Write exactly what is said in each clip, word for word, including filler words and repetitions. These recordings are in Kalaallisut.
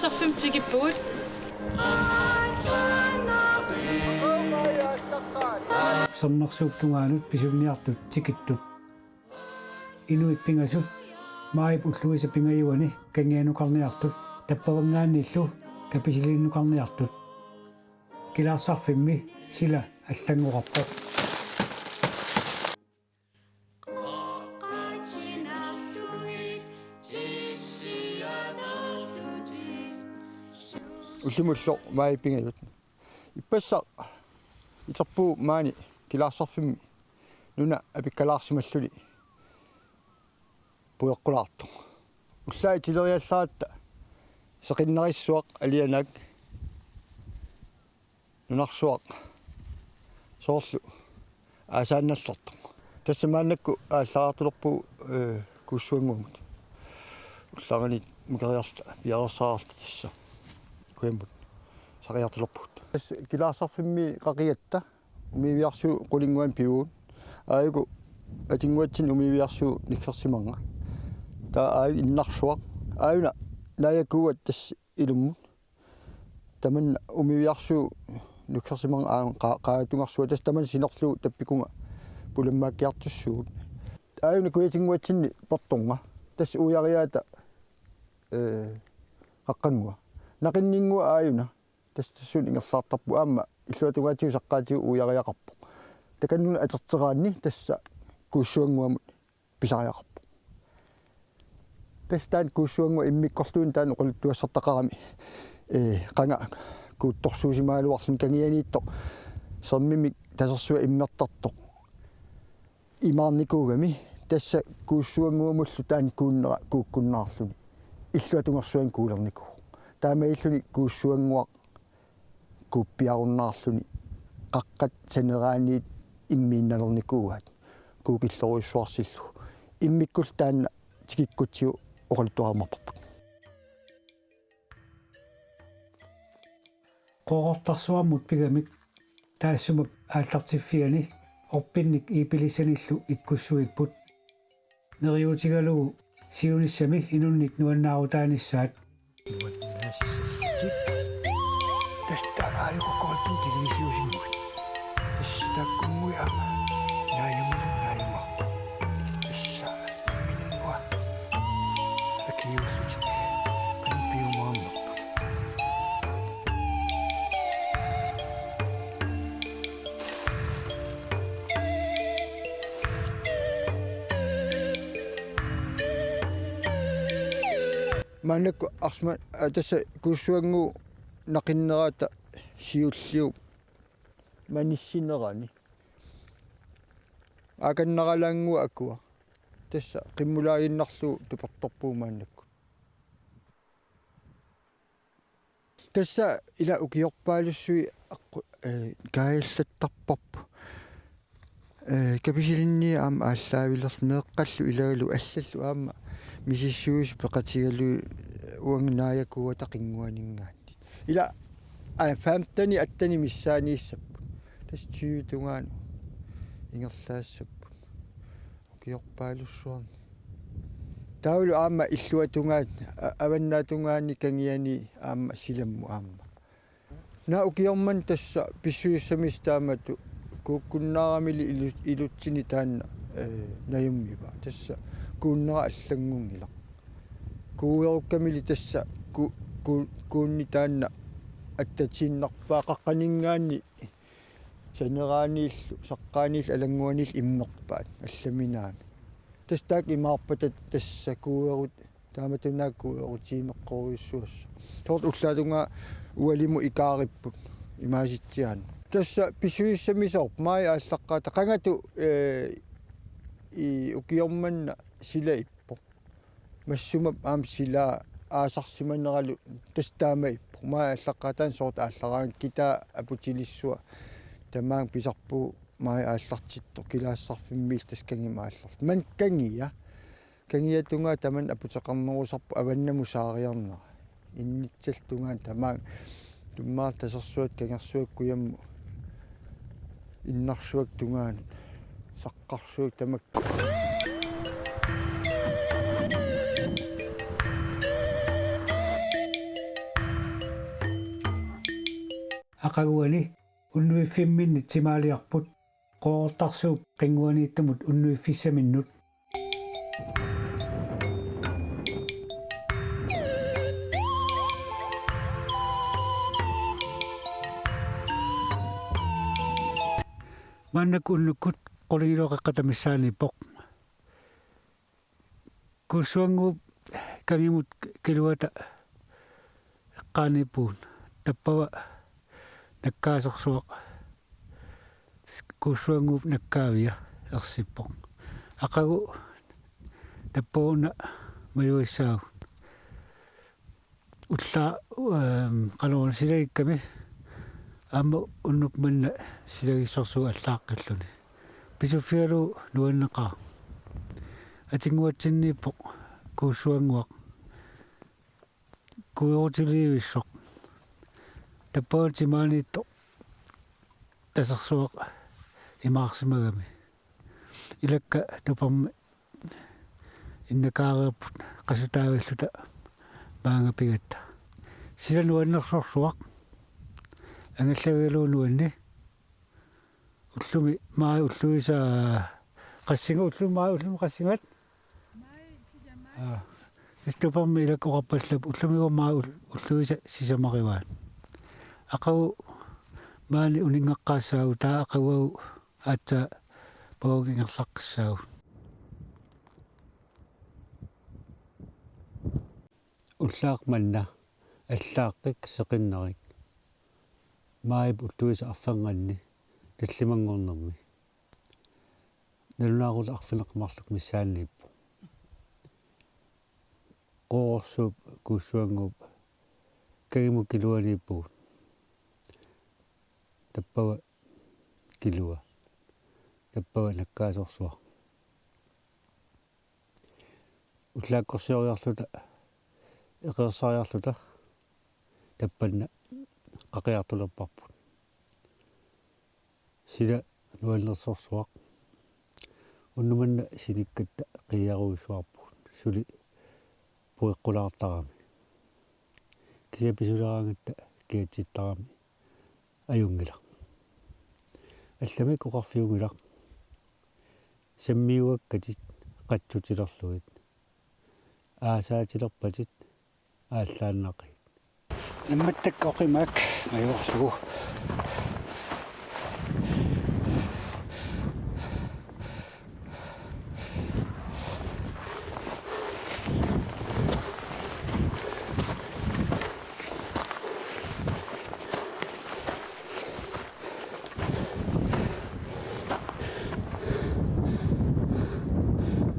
Fem tikippugut. Sermersuup tungaanut pisuniartut tikittut. Inuit pingasut maajip ulluisa pingajuani kangianukarniartut tappavanngaanniillu Kapisiliinnukarniartut. Kilaarsarfimmi sila allanngoqarpoq. Ullimullu maajip pingajut. Ippassaq iterpugut maani Kilaarsarfimmi nuna apikkalaarsimalluni pujoqqulaartoq. Ullaaq itileriallaratta seqinnarissuaq alianaak nunarsuaq soorlu aasaannallertoq. Tassa maannakkut aallaraartulerpugut, ee, Kuussuannguamut. Ullaariniit makeriarluta, piareersaraarluta tassa. Kujammut sariartulerpugut. Tassa Kilaarsarfimmi qaqigatta umiiviarsuup qulinnguani pivugut. Aajuku atinnguatsinni umiiviarsuup nuksersimarnga. Taava aajuku innarsuaq. Aajuna naajakuuat tassa ilummut. Tamanna umiiviarsuup nuksersimarnga aajuna qa-, qaajatunngarsuaq tassa tamanna sinerlugu tappikunga pulammaakkiartussuugut. Aajuna kujatinnguatsinni portornga. Tassa uiariaata, ee, qaqqanngua. Naqinninngua aajuna. Tassa tassuuna ingerlaartarpoq aamma illuatungaatigut saqqaatigut uiariaqarpoq. Takanna aterteraanni tassa Kuussuannguamut pisariaqarpoq. Tassa taanna Kuussuannguaq immikkoortuini taanna oqaluttuassartaqarami, ee, qanga kuuttorsuusimagaluarluni kangianiittoq sermimik tasersuaq immertartoq imaarnikuugami tassa Kuussuannguamullu taanna kuunnera kuukkunnaarluni illuatungersuani kuulernikuuvoq. Taamaalilluni Kuussuannguaq kuuppiarunnaarluni qaqqat saneraaniit immiinnalernikuugaat kuukillorujussuarsillugu. Immikkullu taanna tikikkutsigu oqaluttuarumaarparput. Qooqortarsuarmut pigamik taassuma aallartiffiani orpinnik iipilissanillu ikkussuipput. Neriuutigalugu siunissami inunnit nuannaarutaanissaat. Nuannaassallutik. Tassa aajuku koortun tilivisiusinnguit. Tassa taakkunnguit aamma. Naajuma, naajuma. Tassa. Minua. Akiuullutik. Qanoq piumaarnerput. Maannakkut arsma-, aa, tassa Kuussuannguup naqinneraata siulliup manissinerani. Aakannaralaannguaq akua. Tassa qimmulaaginnarlugu tupertorpugut maannakkut. Tassa ila ukiorpaalussuit aqqu-, ee, kaajallattarparput. Ee, Kapisilinniit aamma aallaavilerlutik meeqqallu ilagalu allallu aamma misissuisut peqatigalugit uanga naajakuuata qinnguaninngaanniit. Ila, aa, femten atten missaaniissapput. Tassa tyve tungaanut ingerlaassapput. Ukiorpaalussuarni. Taavalu aamma illuatungaani, a-, avannaatungaani kangiani aamma silammut aamma. Naak ukioq manna tassa pissusissamisut taamatut kuukkunnaaramili ilu-, ilutsinni taanna, ee, najummiva. Tassa kuunnera allanngunngilaq. Kuuerukkamili tassa ku-, ku-, kuunni taanna attatiinnarpaa qaqqaninngaanniit saneraaniillu, saqqaaniillu, alannguaniillu immerpaat, allaminaami. Tassa taakku imaarpata tassa kuuerut, taamatut naak kuuerut tiimeqqorujussuassaaq. Soorlu ullaatungaa ualimut ikaaripput, imaasitsiaannaq. Tassa pissusissamisoorpoq, maajip aallaqqaataani qangatut, ee, i-, ukioq manna sila ippoq. Massuma aamma sila aasarsimaneralu tassa taama ippoq. Maajip aallaqqaataani soorlu aallaraangat kitaa aputilissua tamaanga pisarpugut maajip aallartittoq Kilaarsarfimmiillu tassa kangimut aallartittoq. Maanna kangia. Kangiatungaa tamanna aputeqarnerusarpoq avannamut saariarnera. Innitsallu tungaanut tamaanga. Tummaarlu tasersuatta kangersuatta kujammut. Innarsuatta tungaanut. Saqqarsuatta tamakku. aqaguani unnuiffimminni timaaliarput Qooqqortarsuup qinnguaniittumut unnuiffissaminnut. Maannakkut unnukkut qulingiluat qeqqata missaaniippoq. Kuussuannguup kangimut kiluata eqqaaniippugut. Tappava nakkaasorsuaq. Kuussuannguup nakkaavia ersippoq. Aqagu tappavuna majuissaagut. Ulla, ehm, qanoruna silagikkami aamma unnuk manna silagissorsuup allaaqqilluni. Pisuffigalugu nuanneqaaq. Atinnguatsinniippoq Kuussuannguaq. Kuerutilivissoq. Tappavani timaaniittoq tasersuaq imaarsimagami. Ilakka tupermi innakaareerput qasutaavilluta maanga pigatta. Sila nuannersorsuaq. Angallavigalugu nuanni. Ullumi maani ulluisa qassinga, ullumi maani ullumi qassingat. Aa. Istupermi ilakka oqarpallappoq ullumi maani ul-, ulluisa sisamarivaat. Aqagu maani uninngaqqaassaagut, taava aqagu aatsaat paaguk ingerlaqqissaagut. Ullaaq manna allaaqqik seqinnerik maajip ulluisa arfernganni tallimanngornermi. Nalunaaqutaq arfineq-marluk missaaniippoq. Qooqqorsuup Kuussuannguup kangimut kiluaniippugut. Tappava kilua. Tappava nakkaasorsuaq. Ullaakkorsioriarluta, eqeersariarluta, tappanna qaqiartulerparput. Sila nuannersorsuaq. Unnuk manna sinikkatta qiiarujussuarpugut. Suli puiqqulaartarami. Kisianni pisuleraangatta kiatsittarami ajunngilaq. Allamik oqarfiunngilaq. Sammiugakkatit qatsutilerlugit. Aasaatilerpatit aallaannaqigit. Nammattakka oqimaak ajuarlugu.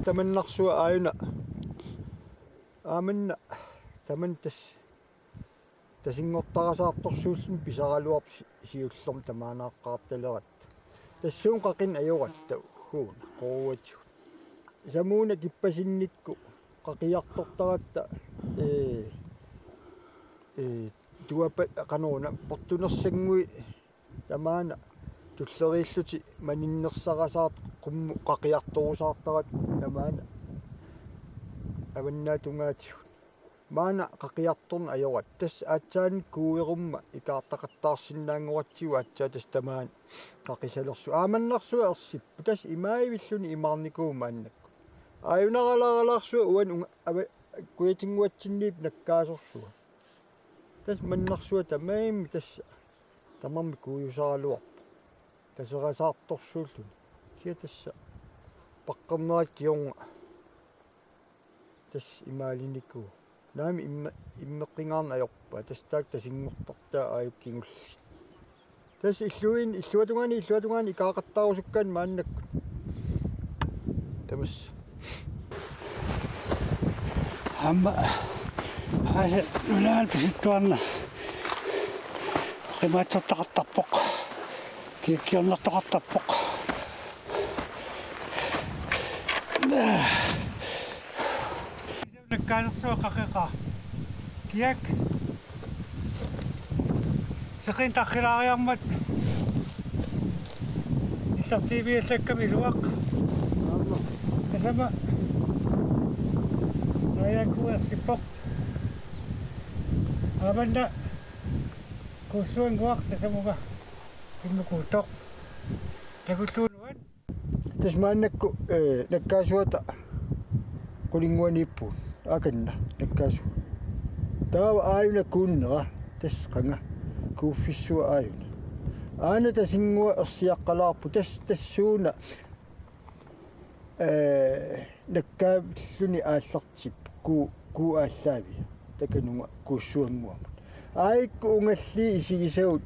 Tamannarsua aajuna. Aamanna tamanna tassa tasinngortarasaartorsuulluni pisaraluarpoq si-, siullermik tamaanaaqqaartaleratta. Tassuuna qaqineq ajoratta uuna qoruatigut. Samuuna kippasinnikkut qaqiartortaratta, ee, ee, tuapa-, qanoruna portunersanngui tamaana tulleriillutik maninnersarasaartoq qummut qaqiartorusaartaratta tamaana avannaatungaatigut. Maanna qaqiartorneq ajoratta. Tassa aatsaat kuuerumma ikaartaqattaarsinnaanngoratsigu aatsaat tassa tamaana qaqisalersuuvoq. Aamannarsua ersippoq. Tassa imaavilluni imaarnikuuvoq maannakkut. Aajunaralaaralaarsuaq uani unga-, ava-, kujatinnguatsinniippoq nakkaasorsuaq. Tassa mannarsua tamarmi tassa tamarmik kuujusaraluarpoq. Taserasaartorsuulluni. Kisianni tassa paqqernerat kingorna tassa imaalinikuuvoq. Naamik imme-, immeqqingaarneq ajorpaa. Tassa taakku tasinngortartai aajuku kingulliit. Tassa illuin-, illuatungaani, illuatungaani ikaaqattaarusukkaanni maannakkut. Tamassi. Aamma aasiit nunaanni pisuttuarna oqimaatsortaqartarpoq. Kiakkiornartoqartarpoq. Nakkaasorsuaq qaqigaa. Kiak. Seqineq tarrilaariarmat. Illartiiviallakkami iluaq. Aamma. Tassami. Aajaakkua ersippoq. Aamanna. Kuussuannguaq tasamunga. Kimmukuuttoq. Takulluunuan. Tassa maannakkut, eh, nakkaasuata qulinnguaniippugut. Akanna, nakkaasua. Taava aajuna kuunnera. Tassa qanga. Kuuffissua aajuna. Aana tasinnguaq ersiaqqalaarpoq. Tassa tassuuna. Eh, nakkaavilluni aallartippoq, kuu, kuu aallaaviat, takanunga Kuussuannguamut. Aajuku ungalliit isigisagut,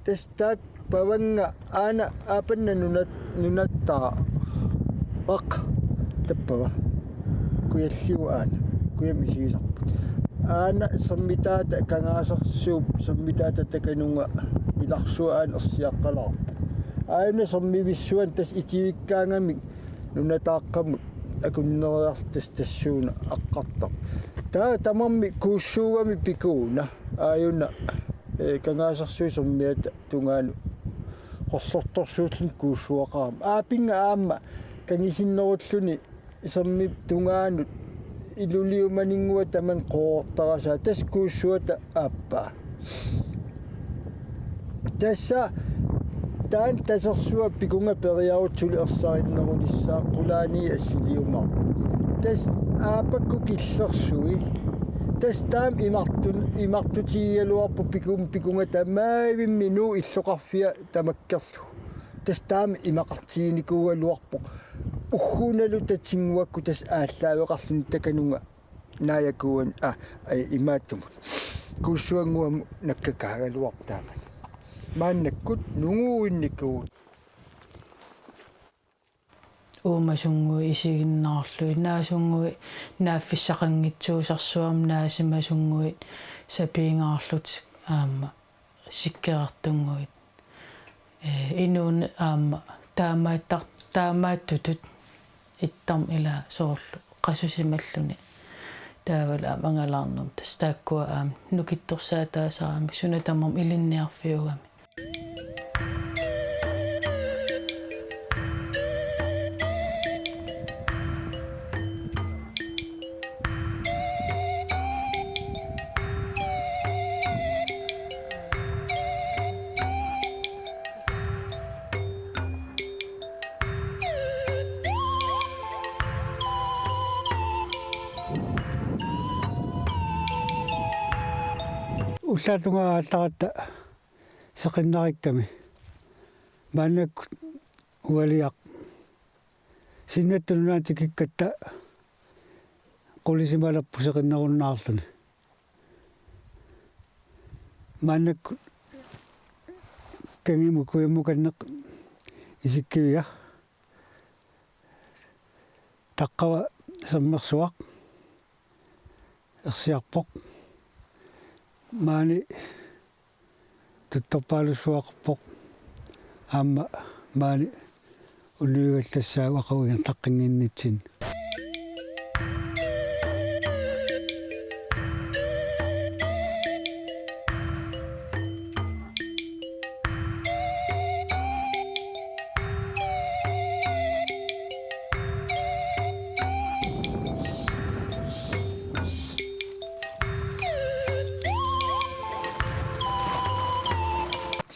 tassa taakku pavannga aana aapanna nunat-, nunattaaq, tappava. Kujalliup aana, kujammi isigisarput. Aana sermitaata Kangaasersuup, sermitaata takanunga ilarsua aana ersiaqqalaarpoq. Aajuna sermivissuani tassa itivikkaangamik nunataaqqamut akunneriarluta tassa tassuuna aqqartaq. Taava tamarmik kuussuugami pikuuna aajuna, eh, Kangaasersuup sermiata tungaanut qorlortorsuulluni kuussuaqarami. Aapinnga aamma kangisinnerulluni sermip tungaanut iluliumaninngua tamanna qoortarasaa tassa kuussuata aappaa. Tassa taanna tasersuaq pikunga periarut suli ersarinnerulissaaq qulaani assiliumaarpoq. Tassa aappakku killersui. Tassa taama imartun-, imartutigigaluarpoq pikum-, pikunga tamaavimmi Nuup illoqarfia tamakkerlugu. Tassa taama imaqartiginikuugaluarpoq. Ugguunalu tatinnguakku tassa aallaaveqarluni takanunga naajakuuani, a, ai, imaattumut. Kuussuannguamut nakkakaagaluarpoq taamani. Maannakkut nunguinnikuuvugut. Uumasunnguit isiginnaarlugit, naasunnguit naaffissaqanngitsuusarsuarmik, naasimasunnguit sapiingaarlutik aamma sikkerartunnguit. Eh, inuuneq aamma taamaattar-, taamaattutut ittarmik ila soorlu qasusimalluni. Taavalu aamma angalaarnermi tassa taakkua aamma nukittorsaataasarami suna tamarmi ilinniarfiugami. Ullaap tungaa aallaratta seqinnarikkami. Maannakkut ualiaq. Sinnattup nunaanni tikikkatta qulisimalerpoq seqinnerunnaarluni. Maannakkut kangimut kujammukanneq isikkivia. Taqqava sermersuaq ersiarpoq. Maani tuttorpaalussuaqarpoq. Aamma maani unnuigallassaaq aqagu ingerlaqqinnginnitsinni.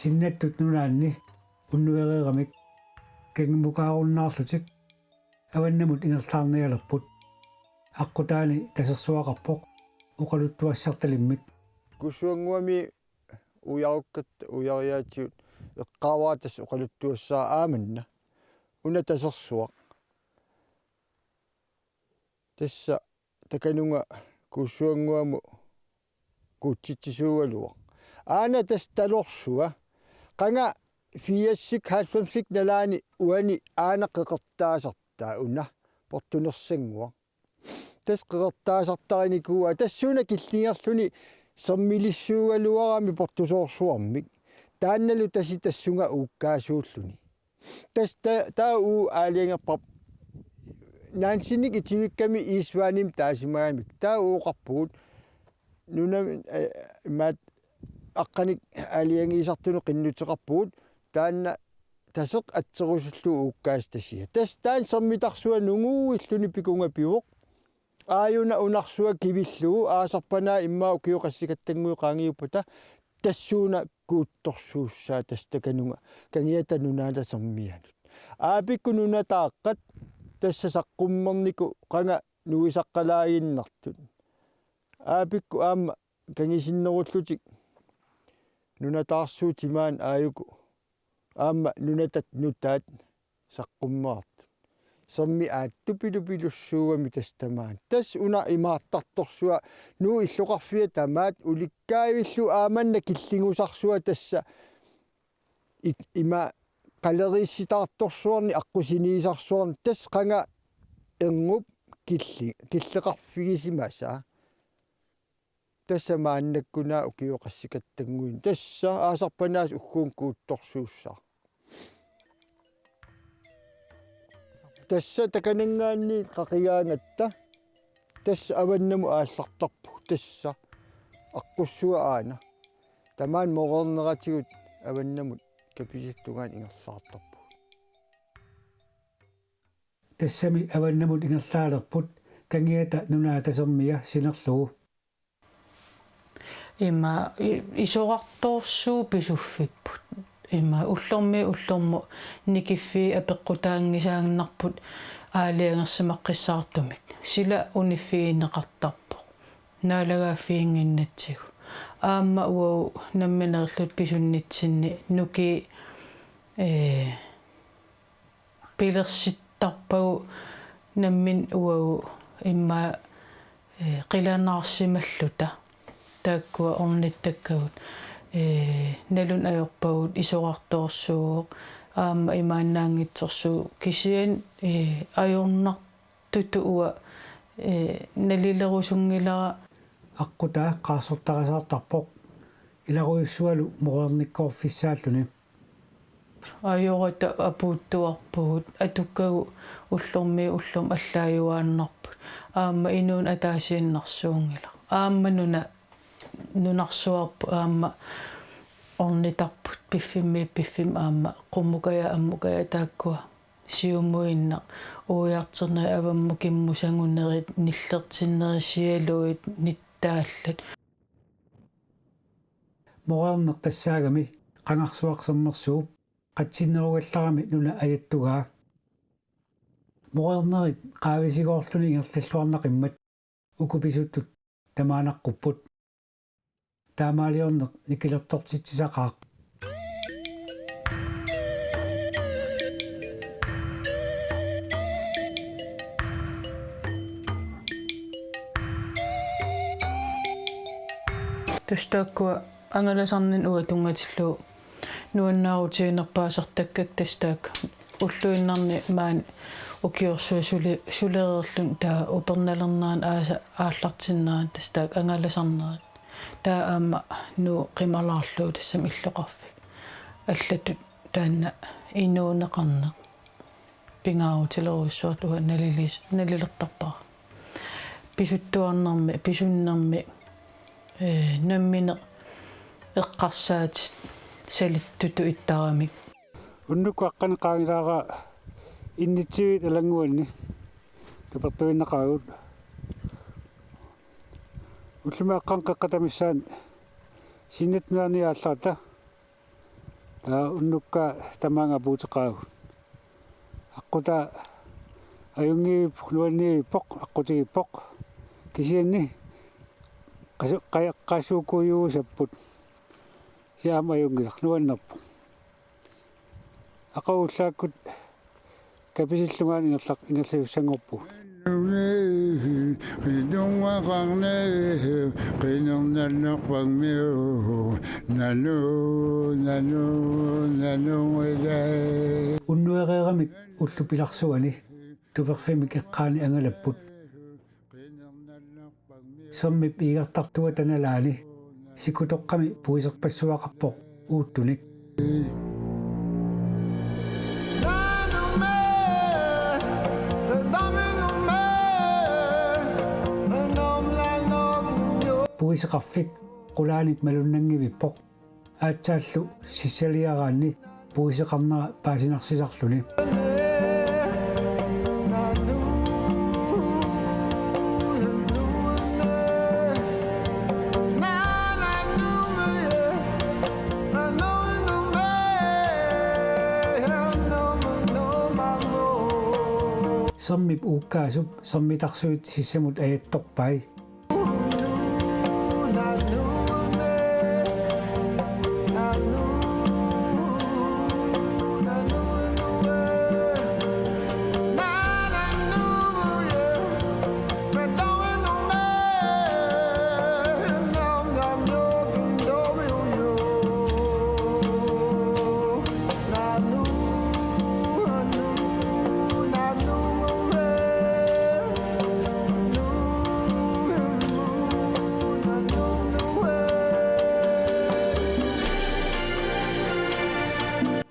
Sinnattut nunaanni unnuereeramik kangimmukaarunnaarlutik avannamut ingerlaarnialerput. Aqqutaani tasersuaqarpoq oqaluttuassartalimmik. Kuussuannguami ujarukkat ujariaatsigut eqqaavara tassa oqaluttuassaaq aamanna. Una tasersuaq. Tassa takanunga Kuussuannguamut kuutsitsisuugaluaq. Aana tassa talorsua. Qanga firsit halvfemsit nalaani uani aana qeqertaasartaa una portunersannguaq. Tassa qeqertaasartarinikuuaa tassuuna killingerluni sermilissuugaluarami portusoorsuarmik. Taannalu tasi tassunga uukkaasuulluni. Tassa ta-, taava uagut aalajangerparput. Nansinik itivikkami Isvaanimik taasimagamik. Taava uagut oqarpugut. Nunami, eh, imaat aqqanik aalajangiisartunut qinnuteqarpugut. Taanna taseq atserusullugu uukkaasut tasiaq. Tassa taanna sermitarsua nunguilluni pikunga pivoq. Aajuna unarsua kivillugu aasarpanaa immaqa ukiut qassikkattanngui qaangiuppata. tassuuna kuuttorsuussaa tassa takanunga Kangiata Nunaata Sermianut. Aapikkut nunataaqqat tassa saqqummernikut qanga nuisaqqalaaginnartut. Aapikkut aamma kangisinnerullutik nunataarsuutit maani aajuku aamma nunatat nutaat saqqummerartut. Sermip aattupilupilussuugami tassa tamaani. Tassa una imaattartorsuaq Nuup illoqarfia tamaat ulikkaavillugu aamma una killingusarsua tassa it-, ima qaleriissitaartorsuarnik aqqusiniisarsuarnik tassa qanga erngup killi-, killeqarfigisimasaa. Tassa maannakkut una ukioqassikattannguin. Tassa aasarpanaas ugguuna kuuttorsuussaaq. Tassa takananngaanniit qaqigaangatta. Tassa avannamut aallartarpugut. Tassa aqqussua aana. Tamaani moreerneratigut avannamut kapisillungaanut ingerlaartarpugut. Tassami avannamut ingerlaalerput Kangiata Nunaata Sermia sinerlugu. Ima i-, isorartoorsuup pisuffipput. Ima ullormiit ullormut nikiffiit apeqqutaanngisaannarput aalajangersimaqqissaartumik. Sila uniffigineqartarpoq. Naalagaaffiginnginnatsigu. Aamma uagut nammineerluta pisunnitsinni nukii, ee, pilersittarpagut nammineq uagut immaqa, ee, qilanaarsimalluta. Taakkua ornittakkagut, ee, nalunngilaq ajorpagut isorartoorsuuvoq aamma imaannaanngitsorsuuvoq kisianni, ee, ajornartutut uanga, ee, nalilerusunngilara. Aqqutaa qaarsortarisaartarpoq ilarujussualu moreernikkoorfissaalluni. Ajorata apuuttuarpugut, atukkagut ullormiit ullormut allaajuaannarput. Aamma inuuneq ataasiinnarsuunngilaq. Aamma nuna-, nunarsuarput aamma ornitarput piffimmiit piffimmi aamma qummukaja ammukajat taakkua siumuinnaq uiartinerit avammut kimmusagunerit nillertinnerit sialuit nittaallat. Moreerneq tassaagami Qangarsuaq Sermersuup qatsinnerugallarami nuna ajattugaa. Moreernerit qaavisigoorluni ingerlalluarnaqimmat uku pisuttut tamaanaqqupput. Taamaaliorneq nikilertortitsisaqaaq. Tassa taakkua angalasarnerni uanga tunngatillugu nuannaarutiginerpaasartakkakka tassa taakku ulluinnarni maani ukiorsuaq suli-, sulereerluni taava upernalernerani aasa aallartinnerani tassa taakku angalasarnerit. Taava aamma Nuuk qimalaarlugu tassami illoqarfik. Allatut taanna inuuneqarneq pingaarutilerujussuartut uanga nalilis-, nalilertarpara. Pisuttuarnermi, pisunnermi, ee, nammineq eqqarsaatit salittutut ittaramik. Unnukkut aqqaneq-qaangilaara innitsiviit alannguanni tupertuinnaqaagut. Ullumi aqqaneq-qeqqata missaani Sinnattup nunaanni aallarta. Taava unnukka tamaanga apuuteqaagut. Aqqutaa ajunngivippoq, nuanniivippoq, aqqutigiippoq. Kisianni qasu-, qa-, qasuukujuusapput. Kisianni aamma ajunngilaq, nuannerpoq. Aqagu ullaakkut kapisillungaanut ingerlaq-, ingerlasussanngorpugut. Unnuereeramik ullut pilarsuanni tuperfimmi eqqaani angalapput. Sermip iigartartuata nalaani sikutoqqami puiserpassuaqarpoq uuttunik. Puiseqarfik qulaanit malunnanngivippoq. Aatsaallu sissaliaraanni puiseqarnera paasinarsisarluni. Sermip uukkaasup sermitarsuit sissamut ajattorpai.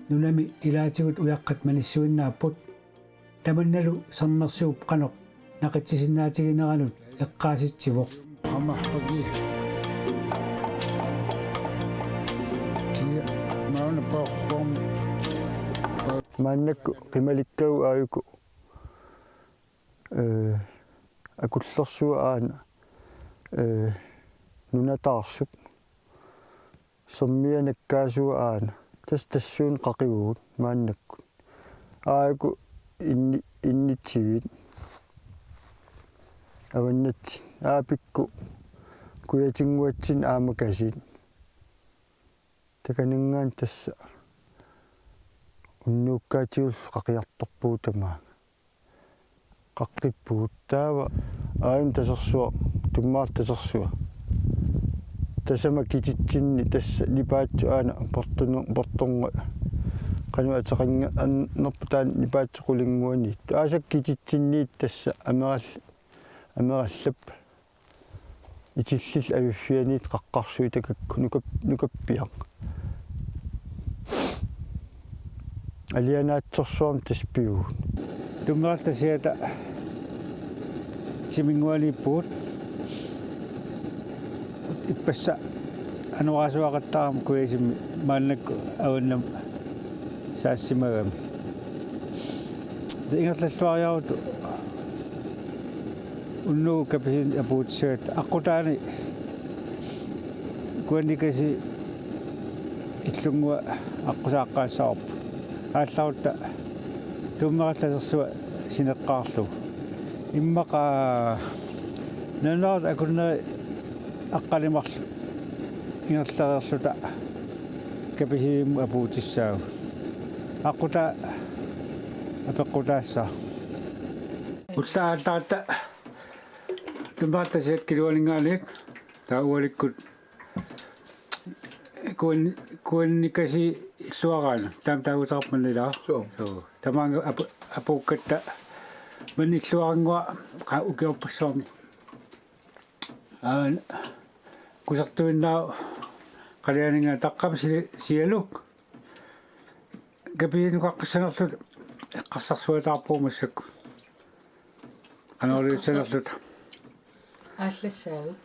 Nunami ilaatigut ujaqqat manissuinnaapput. Tamannalu sermersuup qanoq naqitsisinnaatigineranut eqqaasitsivoq. Amarpagi. Kia maana paarruami. Maannakkut qimalikkavut aajuku, ee, akullersua aana, ee, nunataarsuk. Sermia nakkaasua aana. Tassa tassuuna qaqivugut maannakkut. Aajuku inni-, innitsivit. Avannatsit. Aapikkut kujatinnguatsinni aammakasit. Takananngaanniit tassa unnuukkaatigullu qaqiartorpugut tamaanga. Qaqqippugut taava aajuna tasersuaq, tummaartoq tasersuaq. Tassami kititsinni tassa nipaatsut aana portunu-, portunga. Qanoq ateqannga-, an-, nerput taanna nipaatsut qulinnguaniittut. Aasakkut kititsinniittut tassa amerall-, amerallappat. Itillillu aviffianiittut qaqqarsuit takakku nukap-, nukappiaq. Alianaatsorsuarmik tassa pivugut. Tummeraltasiata timinnguaniippugut. Ippassaq anorersuaqattaarami kujasimmi maannakkut avannamut saassimagami. Ingerlalluariarutut unnugu kapisilinnik apuutissagatta aqqutaani kuannikasi illunnguaq aqqusaaqqaassavarput. Aallarutta tummeraltasersua sineqqaarlugu. Immaqa nalunaarut akunneri aqqaneq-marluk ingerlareerluta kapisilimmut apuutissaagut. Aqqutaa apeqqutaassaaq. Ullaaq aallaratta tummeraltasiat kiluaninngaanniit taava ualikkut kuan-, kuannikasi illuaraanni. Taama taaguuteqarpoq manna ilaa. Suu. Suu. Tamaanga apu-, apuukkatta manna illuaranngua qa-, ukiorpassuarni. Aa, kusertuinnaavoq qalianinngaanniit taqqami si-, sialuk. Kapisilinnukaqqissanerluta eqqarsarsuataarpugut massakkut. Qanoq iliussanerluta. Aallassaagut.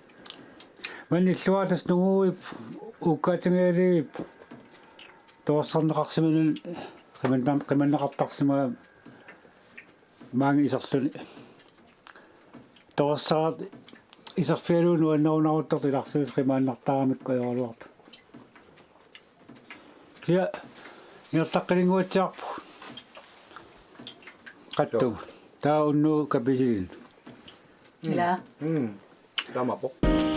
Manna illuaatut nunguivoq, uukkaatingajalerpoq. Torersarneqarsimanani qimanna-, qimanneqartarsimagami maanga iserluni. Torersaraq iserfigalugu nuannerunaruttortoq ilarsivisa qimaannartaaramikku ajoraluartoq. Kia ingerlaqqilinnguatsiarpugut. Qattu. Taava unnugu kapisilinnik. Ilaa. Mm. Taamaappoq.